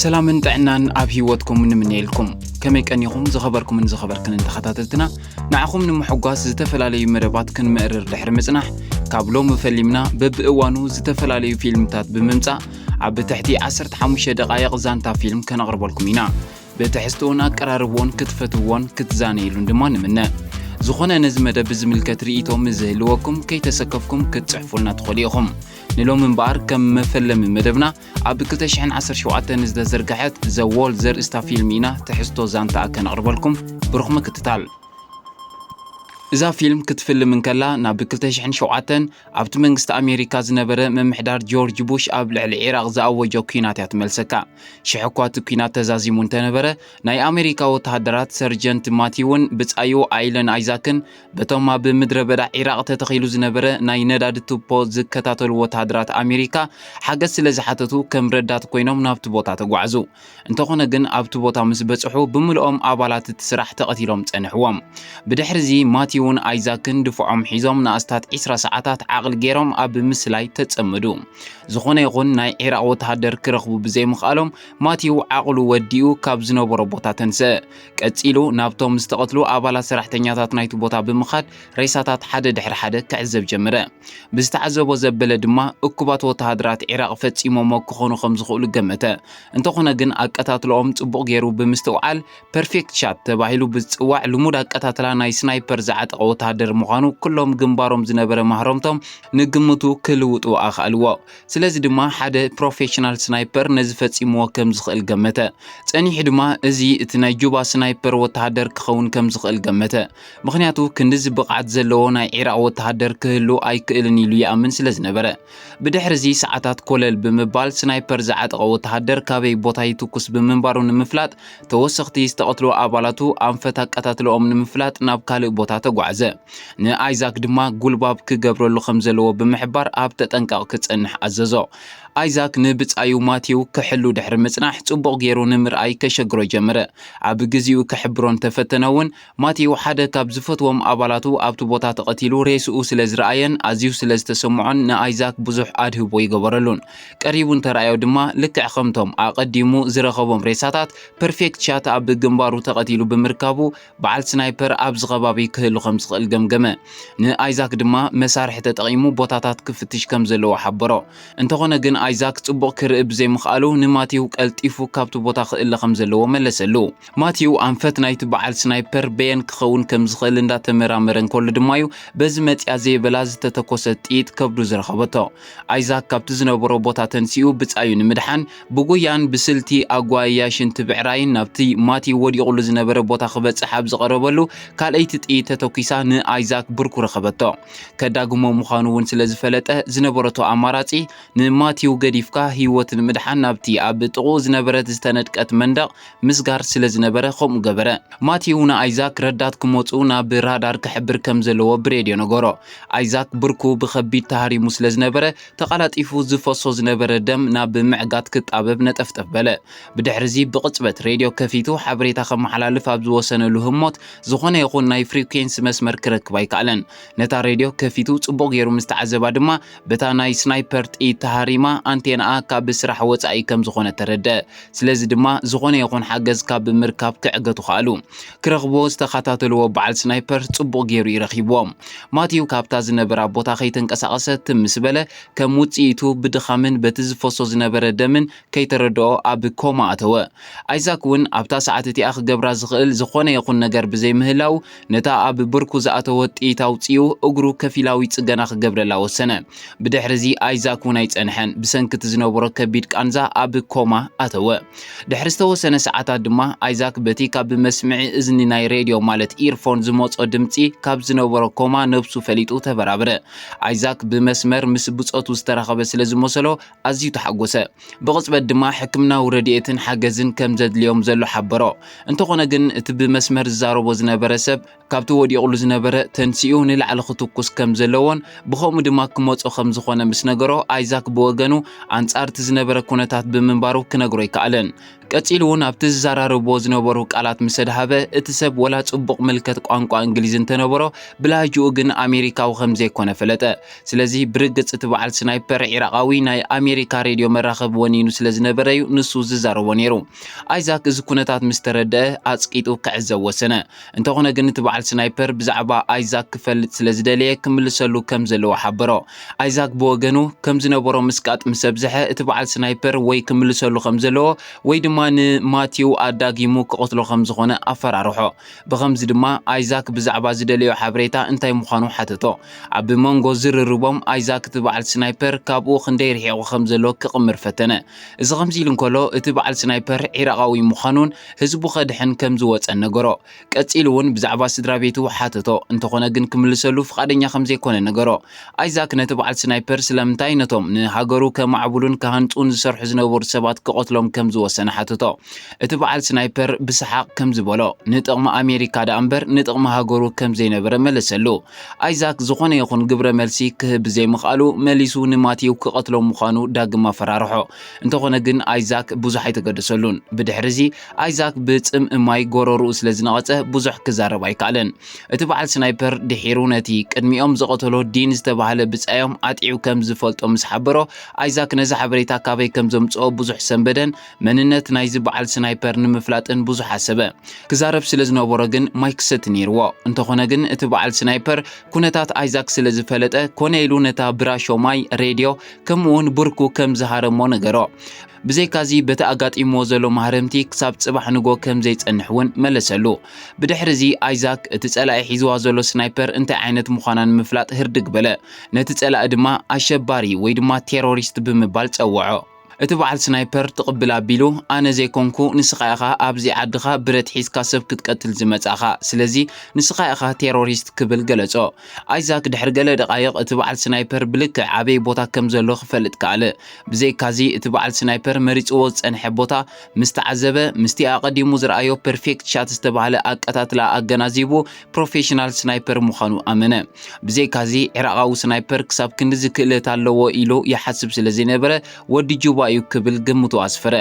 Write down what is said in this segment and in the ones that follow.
ሰላምን ጥዕናን ኣብ ህይወትኩም ንምነየልኩም። ከመይ ቀኒኹም ዝኸበርኩምን ዝኸበርክንን ተኸታተልትና? ንዓኹም ንምሕጓስ ዝተፈላለዩ መደባት ክንምእርር ድሕሪ ምጽናሕ፣ ካብ ሎሚ ፈሊምና በብእዋኑ ዝተፈላለዩ ፊልምታት ብምምጻእ ኣብ ትሕቲ ዓሰርተ ሓሙሽተ ደቓይቕ ዛንታ ፊልም ከነቕርበልኩም ኢና። ብትሕዝትኡን ኣቀራርብኡን ክትፈትውዎን ክትዛነይሉን ድማ ንምነ። ዝኾነ ነዚ መደብ ብዝምልከት ርእይቶ ምስ ዝህልወኩም ከይተሰከፍኩም ክትጽሕፉልና ትኽእሉ ኢኹም። ንሎሚ እምበኣር ከም መፈለሚ መደብና ኣብ ክልተ ሽሕን ዓሰርተ ሸውዓተን ዝተዘርግሐት The Wall ዘርእስታ ፊልም ኢና ትሕዝቶ ዛንታኣ ከነቕርበልኩም። ብሩኽ ምክትታል። እዛ ፊልም ክትፍልም እንከላ ናብ ክልተ ሽሕን ሸውዓተን ኣብቲ መንግስቲ ኣሜሪካ ዝነበረ ምምሕዳር ጆርጅ ቡሽ ኣብ ልዕሊ ዒራቕ ዝኣወጆ ኲናት እያ ትመልሰካ። ሽሕ እኳ እቲ ኲናት ተዛዚሙ እንተነበረ፣ ናይ ኣሜሪካ ወተሃደራት ሰርጀንት ማቲውን ብጻዩ ኣይለን ኣይዛክን በቶም ኣብ ምድረ በዳ ዒራቕ ተተኺሉ ዝነበረ ናይ ነዳዲ ቱቦ ዝከታተሉ ወተሃደራት ኣሜሪካ ሓገዝ ስለ ዝሓተቱ ከም ረዳት ኮይኖም ናብቲ ቦታ ተጓዕዙ። እንተኾነ ግን ኣብቲ ቦታ ምስ በጽሑ ብምልኦም ኣባላት እቲ ስራሕ ተቐቲሎም ጸንሕዎም። ብድሕሪ እዚ ማቲውን ኣይዛክን ድፍዖም ሒዞም ንኣስታት ዒስራ ሰዓታት ዓቕሊ ገይሮም ኣብ ምስላይ ተጸመዱ። ዝኾነ ይኹን ናይ ዒራቕ ወተሃደር ክረኽቡ ብዘይምኽኣሎም ማቲው ዓቕሉ ወዲኡ ካብ ዝነበሮ ቦታ ተንስአ። ቀጺሉ ናብቶም ዝተቐትሉ ኣባላት ሰራሕተኛታት ናይቲ ቦታ ብምኻድ ሬሳታት ሓደ ድሕሪ ሓደ ክዕዘብ ጀመረ። ብዝተዓዘቦ ዘበለ ድማ እኩባት ወተሃደራት ዒራቕ ፈጺሞሞ ክኾኑ ከም ዝኽእሉ ገመተ። እንተኾነ ግን ኣቀታትልኦም ጽቡቕ ገይሩ ብምስትውዓል ፐርፌክት ሻት ተባሂሉ ብዝጽዋዕ ልሙድ ኣቀታትላ ናይ ስናይፐር ዝዓጠቐ ወተሃደር ምዃኑ ኩሎም ግንባሮም ዝነበረ ማህረምቶም ንግምቱ ክልውጡ ኣኽኣልዎ። ስለዚ ድማ ሓደ ፕሮፌሽናል ስናይፐር ነዚ ፈጺምዎ ከም ዝኽእል ገመተ። ጸኒሑ ድማ እዚ እቲ ናይ ጁባ ስናይፐር ወተሃደር ክኸውን ከም ዝኽእል ገመተ። ምኽንያቱ ክንድዚ ብቕዓት ዘለዎ ናይ ዒራቕ ወተሃደር ክህሉ ኣይክእልን ኢሉ ይኣምን ስለ ዝነበረ። ብድሕሪ እዚ ሰዓታት ኮለል ብምባል ስናይፐር ዝዓጠቐ ወተሃደር ካበይ ቦታ ይትኩስ ብምንባሩ ንምፍላጥ ተወሰኽቲ ዝተቐትሉ ኣባላቱ ኣንፈት ኣቀታትልኦም ንምፍላጥ ናብ ካልእ ቦታ ተጓዕዘ። ንኣይዛክ ድማ ጉልባብ ክገብረሉ ከም ዘለዎ ብምሕባር ኣብ ተጠንቀቕ ክጸንሕ ኣዘዞ። ኣይዛክ ንብጻዩ ማቲው ክሕሉ ድሕሪ ምጽናሕ ጽቡቕ ገይሩ ንምርኣይ ከሸግሮ ጀመረ። ኣብ ግዜኡ ክሕብሮ እንተፈተነ እውን ማቲው ሓደ ካብ ዝፈትዎም ኣባላቱ ኣብቲ ቦታ ተቐቲሉ ሬስኡ ስለ ዝረኣየን ኣዝዩ ስለ ዝተሰምዖን ንኣይዛክ ብዙሕ ኣድህቦ ይገበረሉን። ቀሪቡ እንተረኣዮ ድማ ልክዕ ከምቶም ኣቐዲሙ ዝረኸቦም ሬሳታት ፐርፌክት ሻት ኣብ ግንባሩ ተቐቲሉ ብምርካቡ በዓል ስናይፐር ኣብዚ ከባቢ ክህሉ ከም ዝኽእል ገምገመ። ንኣይዛክ ድማ መሳርሒ ተጠቒሙ ቦታታት ክፍትሽ ከም ዘለዎ ሓበሮ። እንተኾነ ግን ኣይዛክ ጽቡቕ ክርኢ ብዘይምኽኣሉ ንማቲው ቀልጢፉ ካብቲ ቦታ ክእለ ከም ዘለዎ መለሰሉ። ማቲው ኣንፈት ናይቲ በዓል ስናይፐር በየን ክኸውን ከም ዝኽእል እንዳተመራመረ እንከሎ ድማዩ በዚ መጽያ ዘይበላ ዝተተኮሰት ጥይት ከብዱ ዝረኸበቶ። ኣይዛክ ካብቲ ዝነበሮ ቦታ ተንሲኡ ብጻዩ ንምድሓን ብጉያን ብስልቲ ኣጓያይሽን ትብዕራይን ናብቲ ማቲው ወዲቑሉ ዝነበረ ቦታ ክበጽሕ ኣብ ዝቐረበሉ ካልኣይቲ ጥይት ተተኲሳ ንኣይዛክ ብርኩ ረኸበቶ። ከዳግሞ ምዃኑ እውን ስለ ዝፈለጠ ዝነበረቶ ኣማራጺ ንማቲው ገዲፍካ ህይወት ንምድሓን ናብቲ ኣብ ጥቕኡ ዝነበረት ዝተነድቀት መንደቕ ምስጋር ስለ ዝነበረ ከምኡ ገበረ። ማቲው ንኣይዛክ ረዳት ክመጹ ናብ ራዳር ክሕብር ከም ዘለዎ ብሬድዮ ነገሮ። ኣይዛክ ብርኩ ብኸቢድ ተሃሪሙ ስለ ዝነበረ ተቐላጢፉ ዝፈሶ ዝነበረ ደም ናብ ምዕጋት ክጣበብ ነጠፍጠፍ በለ። ብድሕሪ እዚ ብቕጽበት ሬድዮ ከፊቱ ሓበሬታ ከመሓላልፍ ኣብ ዝወሰነሉ ህሞት ዝኾነ ይኹን ናይ ፍሪኩዌንሲ መስመር ክረክብ ኣይከኣለን። ነታ ሬድዮ ከፊቱ ጽቡቕ ገይሩ ምስ ተዓዘባ ድማ በታ ናይ ስናይፐር ጥይት ተሃሪማ ኣንቴናኣ ካብ ስራሕ ወጻኢ ከም ዝኾነ ተረድአ። ስለዚ ድማ ዝኾነ ይኹን ሓገዝ ካብ ምርካብ ክዕገቱ ከኣሉ። ክረኽብዎ ዝተኸታተልዎ በዓል ስናይፐር ጽቡቕ ገይሩ እዩ ረኺብዎም። ማቲው ካብታ ዝነበራ ቦታ ከይተንቀሳቐሰ ትም ምስ በለ ከም ውጽኢቱ ብድኻምን በቲ ዝፈሶ ዝነበረ ደምን ከይተረድኦ ኣብ ኮማ ኣተወ። ኣይዛክ እውን ኣብታ ሰዓት እቲኣ ክገብራ ዝኽእል ዝኾነ ይኹን ነገር ብዘይምህላው ነታ ኣብ ብርኩ ዝኣተወት ጥይት ኣውጺኡ እግሩ ከፊላዊ ጽገና ክገብረላ ወሰነ። ብድሕሪ እዚ ኣይዛክ እውን ኣይጸንሐን። ብሰንኪ እቲ ዝነበሮ ከቢድ ቃንዛ ኣብ ኮማ ኣተወ። ድሕሪ ዝተወሰነ ሰዓታት ድማ ኣይዛክ በቲ ካብ መስምዒ እዝኒ ናይ ሬድዮ ማለት ኢርፎን ዝመጾ ድምጺ ካብ ዝነበሮ ኮማ ነብሱ ፈሊጡ ተበራበረ። ኣይዛክ ብመስመር ምስ ብጾቱ ዝተራኸበ ስለ ዝመሰሎ ኣዝዩ ተሓጎሰ። ብቕጽበት ድማ ሕክምናዊ ረድኤትን ሓገዝን ከም ዘድልዮም ዘሎ ሓበሮ። እንተኾነ ግን እቲ ብመስመር ዝዛረቦ ዝነበረ ሰብ ካብቲ ወዲቑሉ ዝነበረ ተንሲኡ ንላዕሊ ክትኩስ ከም ዘለዎን ብኸምኡ ድማ ክመጾ ከም ዝኾነ ምስ ነገሮ ኣይዛክ ብወገኑ ኣንጻር እቲ ዝነበረ ኩነታት ብምንባሩ ክነግሮ ኣይከኣለን። ቀጺሉ እውን ኣብቲ ዝዘራረብዎ ዝነበሩ ቃላት ምስ ኣድሃበ፣ እቲ ሰብ ወላ ጽቡቕ ምልከት ቋንቋ እንግሊዝ እንተነበሮ፣ ብላጅኡ ግን ኣሜሪካዊ ከም ዘይኮነ ፈለጠ። ስለዚ ብርግጽ እቲ በዓል ስናይፐር ዒራቓዊ ናይ ኣሜሪካ ሬድዮ መራኸቢ ወኒኑ ስለ ዝነበረ እዩ ንሱ ዝዛረቦ ነይሩ። ኣይዛክ እዚ ኩነታት ምስ ተረድአ ኣጽቂጡ ክዕዘብ ወሰነ። እንተኾነ ግን እቲ በዓል ስናይፐር ብዛዕባ ኣይዛክ ክፈልጥ ስለ ዝደለየ ክምልሰሉ ከም ዘለዎ ሓበሮ። ኣይዛክ ብወገኑ ከም ዝነበሮ ምስቃጥ ምስ ኣብዝሐ እቲ በዓል ስናይፐር ወይ ክምልሰሉ ከም ዘለዎ ወይ ድማ ንማቲው ኣዳጊሙ ክቐትሎ ከም ዝኾነ ኣፈራርሖ። ብኸምዚ ድማ ኣይዛክ ብዛዕባ ዝደለዮ ሓበሬታ እንታይ ምዃኑ ሓተቶ። ኣብ መንጎ ዝርርቦም ኣይዛክ እቲ በዓል ስናይፐር ካብኡ ክንደይ ርሒቑ ከም ዘሎ ክቕምር ፈተነ። እዚ ከምዚ ኢሉ እንከሎ እቲ በዓል ስናይፐር ዒራቓዊ ምዃኑን ህዝቡ ከድሕን ከም ዝወጸን ነገሮ። ቀጺሉ እውን ብዛዕባ ስድራ ቤቱ ሓተቶ፣ እንተኾነ ግን ክምልሰሉ ፍቓደኛ ከም ዘይኮነ ነገሮ። ኣይዛክ ነቲ በዓል ስናይፐር ስለምንታይ ነቶም ንሃገሩ ከማዕብሉን ክሃንጹን ዝሰርሑ ዝነበሩ ሰባት ክቐትሎም ከም ዝወሰነ ሓተቶ። እቲ በዓል ስናይፐር ብሰሓቕ ከም ዝበሎ፣ ንጥቕሚ ኣሜሪካ ደኣ እምበር ንጥቕሚ ሃገሩ ከም ዘይነበረ መለሰሉ። ኣይዛክ ዝኾነ ይኹን ግብረ መልሲ ክህብ ብዘይምኽኣሉ መሊሱ ንማቲው ክቐትሎ ምዃኑ ዳግም ኣፈራርሖ። እንተኾነ ግን ኣይዛክ ብዙሕ ኣይተገደሰሉን። ብድሕሪ እዚ ኣይዛክ ብጽምኢ ማይ ጎረርኡ ስለ ዝነቐጸ ብዙሕ ክዛረብ ኣይከኣለን። እቲ በዓል ስናይፐር ድሒሩ ነቲ ቅድሚኦም ዝቐተሎ ዲን ዝተባህለ ብጻዮም ኣጥዒው ከም ዝፈልጦ ምስ ሓበሮ፣ ኣይዛክ ነዚ ሓበሬታ ካበይ ከም ዘምጽኦ ብዙሕ ሰንበደን መንነት ናይዚ በዓል ስናይፐር ንምፍላጥን ብዙሕ ሓሰበ። ክዛረብ ስለ ዝነበሮ ግን ማይ ክሰቲ ነይርዎ። እንተኾነ ግን እቲ በዓል ስናይፐር ኩነታት ኣይዛክ ስለ ዝፈለጠ፣ ኮነ ኢሉ ነታ ብራሾ ማይ፣ ሬድዮ፣ ከምኡ እውን ብርኩ ከም ዝሃረሞ ነገሮ። ብዘይካዚ በቲ ኣጋጢምዎ ዘሎ ማህረምቲ ክሳብ ጽባሕ ንጎ ከም ዘይጸንሕ እውን መለሰሉ። ብድሕሪ እዚ ኣይዛክ እቲ ጸላኢ ሒዝዋ ዘሎ ስናይፐር እንታይ ዓይነት ምዃና ንምፍላጥ ህርድግ በለ። ነቲ ጸላኢ ድማ ኣሸባሪ ወይ ድማ ቴሮሪስት ብምባል ጸውዖ። እቲ በዓል ስናይፐር ትቕብል ኣቢሉ፣ ኣነ ዘይኮንኩ ንስኻ ኢኻ ኣብዚ ዓድኻ ብረት ሒዝካ ሰብ ክትቀትል ዝመጻእኻ፣ ስለዚ ንስኻ ኢኻ ቴሮሪስት ክብል ገለጾ። ኣይዛክ ድሕሪ ገለ ደቓይቕ እቲ በዓል ስናይፐር ብልክዕ ኣበይ ቦታ ከም ዘሎ ክፈልጥ ከኣለ። ብዘይካዚ እቲ በዓል ስናይፐር መሪጽዎ ዝጸንሐ ቦታ ምስ ተዓዘበ፣ ምስቲ ኣቐዲሙ ዝረኣዮ ፐርፌክት ሻት ዝተባህለ ኣቀታትላ ኣገናዚቡ ፕሮፌሽናል ስናይፐር ምዃኑ ኣመነ። ብዘይካዚ ዒራቓዊ ስናይፐር ክሳብ ክንድዚ ክእለት ኣለዎ ኢሉ ይሓስብ ስለ ዘይነበረ፣ ወዲ ጁባ እዩ ክብል ግምቱ ኣስፈረ።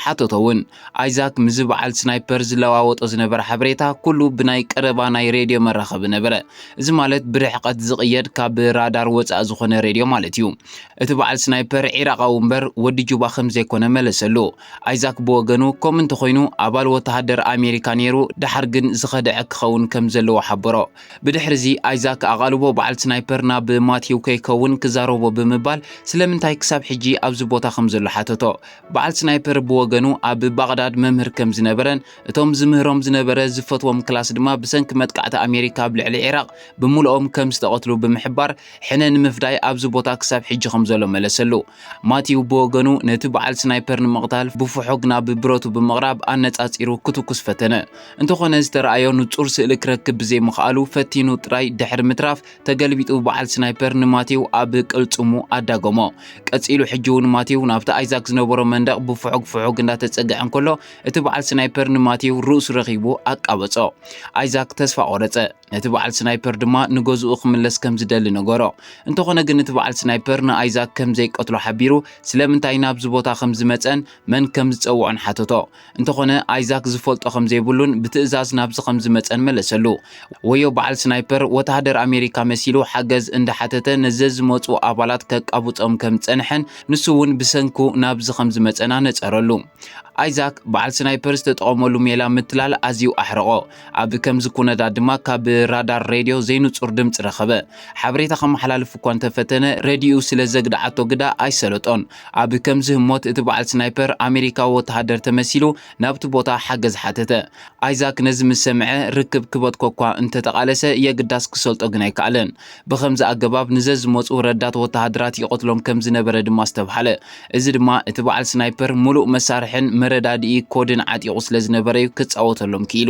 ሓተቶ እውን። ኣይዛክ ምስዚ በዓል ስናይፐር ዝለዋወጦ ዝነበረ ሓበሬታ ኩሉ ብናይ ቀረባ ናይ ሬድዮ መራኸቢ ነበረ። እዚ ማለት ብርሕቐት ዝቕየድ ካብ ራዳር ወጻኢ ዝኾነ ሬድዮ ማለት እዩ። እቲ በዓል ስናይፐር ዒራቓዊ እምበር ወዲ ጁባ ከም ዘይኮነ መለሰሉ። ኣይዛክ ብወገኑ፣ ከምኡ እንተኾይኑ ኣባል ወተሃደር ኣሜሪካ ነይሩ፣ ደሓር ግን ዝኸድዐ ክኸውን ከም ዘለዎ ሓበሮ። ብድሕሪ እዚ ኣይዛክ ኣቓልቦ በዓል ስናይፐር ናብ ማቲው ከይከውን ክዛረቦ ብምባል፣ ስለምንታይ ክሳብ ሕጂ ኣብዚ ቦታ ከም ዘሎ ሓተቶ። በዓል ስናይፐር ብወገኑ ኣብ ባቕዳድ መምህር ከም ዝነበረን እቶም ዝምህሮም ዝነበረ ዝፈትዎም ክላስ ድማ ብሰንኪ መጥቃዕቲ ኣሜሪካ ኣብ ልዕሊ ዒራቕ ብምልኦም ከም ዝተቐትሉ ብምሕባር ሕነ ንምፍዳይ ኣብዚ ቦታ ክሳብ ሕጂ ከም ዘሎ መለሰሉ። ማቲው ብወገኑ ነቲ በዓል ስናይፐር ንምቕታል ብፍሑግ ናብ ብረቱ ብምቕራብ ኣነጻጺሩ ክትኩስ ፈተነ። እንተኾነ ዝተረኣዮ ንጹር ስእሊ ክረክብ ብዘይምኽኣሉ ፈቲኑ ጥራይ ድሕሪ ምትራፍ ተገልቢጡ በዓል ስናይፐር ንማቲው ኣብ ቅልጽሙ ኣዳገሞ። ቀጺሉ ሕጂ እውን ማቲው ናብቲ ኣይዛክ ዝነበሮ መንደቕ ብፍሑግ ፍሑግ እንዳተጸግዐ እንከሎ እቲ በዓል ስናይፐር ንማቲው ርእሱ ረኺቡ ኣቃበጾ። ኣይዛክ ተስፋ ቆረጸ። ነቲ በዓል ስናይፐር ድማ ንገዝኡ ክምለስ ከም ዝደሊ ነገሮ። እንተኾነ ግን እቲ በዓል ስናይፐር ንኣይዛክ ከም ዘይቀትሎ ሓቢሩ ስለምንታይ ናብዚ ቦታ ከም ዝመጸን መን ከም ዝጸውዖን ሓተቶ። እንተኾነ ኣይዛክ ዝፈልጦ ከም ዘይብሉን ብትእዛዝ ናብዚ ከም ዝመጸን መለሰሉ። ወዮ በዓል ስናይፐር ወተሃደር ኣሜሪካ መሲሉ ሓገዝ እንዳሓተተ ነዘዝመጹ ኣባላት ከቃብጾም ከም ዝጸንሐን ንሱ እውን ብሰንኩ ናብዚ ከም ዝመጸን ኣነጸረሉ። ኣይዛክ በዓል ስናይፐር ዝተጠቐመሉ ሜላ ምትላል ኣዝዩ ኣሕረቖ። ኣብ ከምዚ ኩነታት ድማ ካብ ራዳር ሬድዮ ዘይንጹር ድምጺ ረኸበ። ሓበሬታ ከመሓላልፍ እኳ እንተፈተነ፣ ሬድዮኡ ስለ ዘግድዓቶ ግዳ ኣይሰለጦን። ኣብ ከምዚ ህሞት እቲ በዓል ስናይፐር ኣሜሪካዊ ወተሃደር ተመሲሉ ናብቲ ቦታ ሓገዝ ሓተተ። ኣይዛክ ነዚ ምስ ሰምዐ፣ ርክብ ክበትኮ እኳ እንተተቓለሰ፣ የግዳስ ክሰልጦ ግን ኣይከኣለን። ብኸምዚ ኣገባብ ንዘዝመጹ ረዳት ወተሃደራት ይቐትሎም ከም ዝነበረ ድማ ኣስተብሃለ። እዚ ድማ እቲ በዓል ስናይፐር ሙሉእ መሳርሕን መረዳድኢ ኮድን ዓጢቑ ስለ ዝነበረ እዩ ክጻወተሎም ክኢሉ።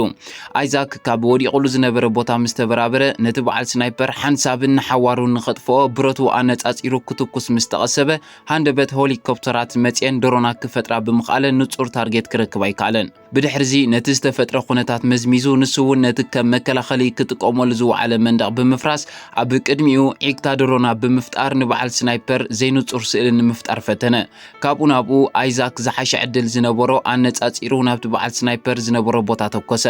ኣይዛክ ካብ ወዲቑሉ ዝነበረ ቦታ ምስ ተበራበረ፣ ነቲ በዓል ስናይፐር ሓንሳብን ንሓዋሩን ንኸጥፍኦ ብረቱ ኣነጻጺሩ ክትኩስ ምስ ተቐሰበ፣ ሃንደበት ሆሊኮፕተራት መጽየን ድሮናት ክፈጥራ ብምኽኣለን ንጹር ታርጌት ክረክብ ኣይከኣለን። ብድሕርዚ ነቲ ዝተፈጥረ ኩነታት መዝሚዙ፣ ንሱ እውን ነቲ ከም መከላኸሊ ክጥቀመሉ ዝወዓለ መንደቕ ብምፍራስ፣ ኣብ ቅድሚኡ ዒግታ ድሮና ብምፍጣር ንበዓል ስናይፐር ዘይንጹር ስእሊ ንምፍጣር ፈተነ። ካብኡ ናብኡ ኣይዛክ ዝሓሸ ዕድል ዝነበሮ ኣነጻጺሩ ናብቲ በዓል ስናይፐር ዝነበሮ ቦታ ተኮሰ።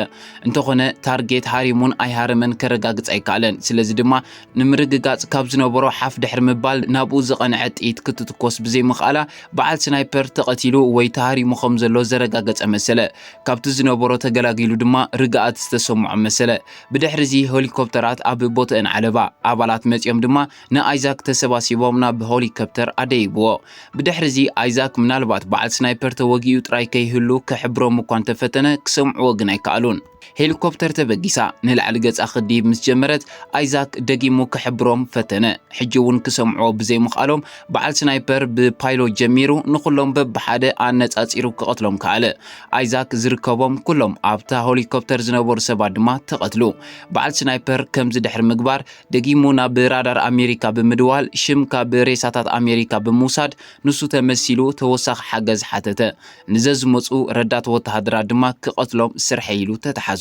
እንተኾነ ታርጌት ሃሪሙን ኣይሃረመን ከረጋግጽ ኣይከኣለን። ስለዚ ድማ ንምርግጋጽ ካብ ዝነበሮ ሓፍ ድሕሪ ምባል ናብኡ ዝቐንዐ ጥይት ክትትኮስ ብዘይምኽኣላ በዓል ስናይፐር ተቐቲሉ ወይ ተሃሪሙ ከም ዘሎ ዘረጋገጸ መሰለ። ካብቲ ዝነበሮ ተገላጊሉ ድማ ርግኣት ዝተሰምዖ መሰለ። ብድሕሪ እዚ ሄሊኮፕተራት ኣብ ቦትአን ዓለባ። ኣባላት መጺኦም ድማ ንኣይዛክ ተሰባሲቦም ናብ ሄሊኮፕተር ኣደይብዎ። ብድሕሪ እዚ ኣይዛክ ምናልባት በዓል ስናይፐር ተወጊኡ ጥራይ ከይህሉ ክሕብሮም እኳ እንተፈተነ ክሰምዕዎ ግን ኣይከኣሉን። ሄሊኮፕተር ተበጊሳ ንላዕሊ ገጻ ክድይብ ምስ ጀመረት ኣይዛክ ደጊሙ ክሕብሮም ፈተነ። ሕጂ እውን ክሰምዕዎ ብዘይምኽኣሎም በዓል ስናይፐር ብፓይሎት ጀሚሩ ንኹሎም በብሓደ ኣነጻጺሩ ክቐትሎም ከኣለ። ኣይዛክ ዝርከቦም ኩሎም ኣብታ ሄሊኮፕተር ዝነበሩ ሰባት ድማ ተቐትሉ። በዓል ስናይፐር ከምዚ ድሕሪ ምግባር ደጊሙ ናብ ራዳር ኣሜሪካ ብምድዋል ሽም ካብ ሬሳታት ኣሜሪካ ብምውሳድ ንሱ ተመሲሉ ተወሳኺ ሓገዝ ሓተተ። ንዘዝመጹ ረዳት ወተሃደራት ድማ ክቐትሎም ስርሐይ ኢሉ ተተሓዞ።